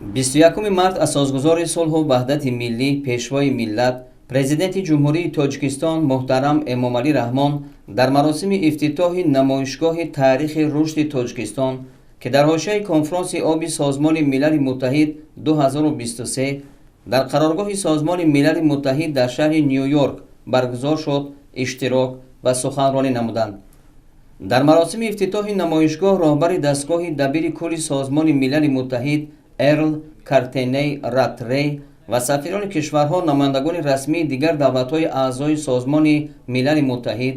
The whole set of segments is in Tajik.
21 март асосгузори сулҳу ваҳдати миллӣ, Пешвои миллат, Президенти Ҷумҳурии Тоҷикистон муҳтарам Эмомалӣ Раҳмон дар маросими ифтитоҳи намоишгоҳи таърихи рушди Тоҷикистон, ки дар ҳошияи конфронси оби Созмони Милали Муттаҳид 2023 дар қароргоҳи Созмони Милали Муттаҳид дар шаҳри Ню-Йорк баргузор шуд, иштирок ва суханронӣ намуданд. Дар маросими ифтитоҳи намоишгоҳ роҳбари дастгоҳи дабири кулли Созмони Милали Муттаҳид Эрл Картеней Ратрей ва сафирони кишварҳо, намояндагони расмии дигар давлатҳои аъзои Созмони Милали Муттаҳид,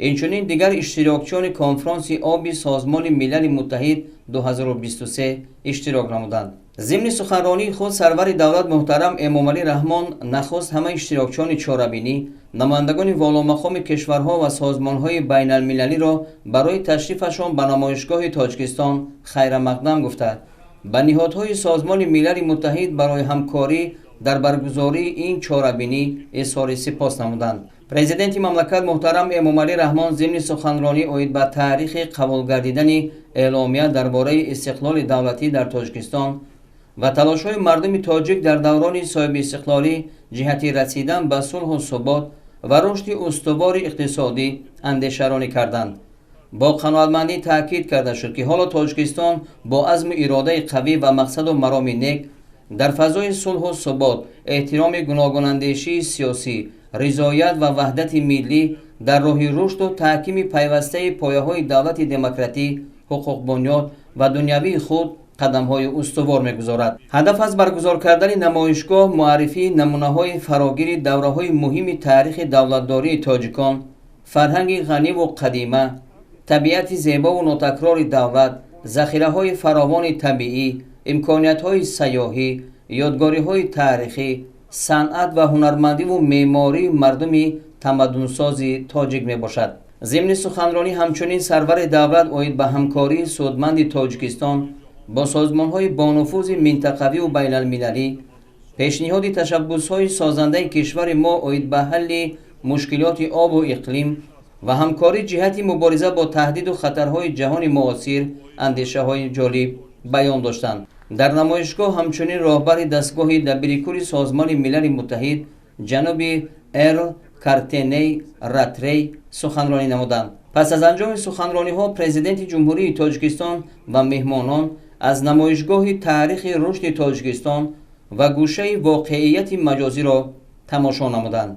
инчунин дигар иштирокчиёни конфронси оби Созмони Милали Муттаҳид 2023 иштирок намуданд. Зимни суханронии худ сарвари давлат муҳтарам Эмомалӣ Раҳмон нахуст ҳама иштирокчиёни чорабинӣ, намояндагони воломақоми кишварҳо ва созмонҳои байналмилалиро барои ташрифашон ба намоишгоҳи Тоҷикистон хайрамақдам гуфта, ба ниҳодҳои Созмони Милали Муттаҳид барои ҳамкорӣ дар баргузории ин чорабинӣ изҳори сипос намуданд. Президенти мамлакат муҳтарам Эмомалӣ Раҳмон зимни суханронӣ оид ба таърихи қабулгардидани эъломия дар бораи истиқлоли давлатӣ дар Тоҷикистон ва талошҳои мардуми тоҷик дар даврони соҳибистиқлолӣ ҷиҳати расидан ба сулҳу субот ва рушди устувори иқтисодӣ андешаронӣ карданд. Бо қаноатмандӣ таъкид карда шуд, ки ҳоло Тоҷикистон бо азму иродаи қавӣ ва мақсаду мароми нек дар фазои сулҳу субот, эҳтироми гуногунандешии сиёсӣ, ризоят ва ваҳдати миллӣ дар роҳи рушду таҳкими пайвастаи пояҳои давлати демократӣ, ҳуқуқбунёд ва дунявии худ қадамҳои устувор мегузорад. Ҳадаф аз баргузор кардани намоишгоҳ муаррифии намунаҳои фарогири давраҳои муҳими таърихи давлатдории тоҷикон, фарҳанги ғаниву қадима, табиати зебову нотакрори давлат, захираҳои фаровони табиӣ, имкониятҳои сайёҳӣ, ёдгориҳои таърихӣ, санъат ва ҳунармандиву меъмории мардуми тамаддунсози тоҷик мебошад. Зимни суханронӣ ҳамчунин сарвари давлат оид ба ҳамкории судманди Тоҷикистон бо созмонҳои бонуфузи минтақавиву байналмилалӣ, пешниҳоди ташаббусҳои созандаи кишвари мо оид ба ҳалли мушкилоти обу иқлим ва ҳамкорӣ ҷиҳати мубориза бо таҳдиду хатарҳои ҷаҳони муосир андешаҳои ҷолиб баён доштанд. Дар намоишгоҳ ҳамчунин роҳбари дастгоҳи дабирикулли Созмони Милали Муттаҳид ҷаноби Эрл Картеней Ратрей суханронӣ намуданд. Пас аз анҷоми суханрониҳо Президенти Ҷумҳурии Тоҷикистон ва меҳмонон аз намоишгоҳи таърихи рушди Тоҷикистон ва гӯшаи воқеияти маҷозиро тамошо намуданд.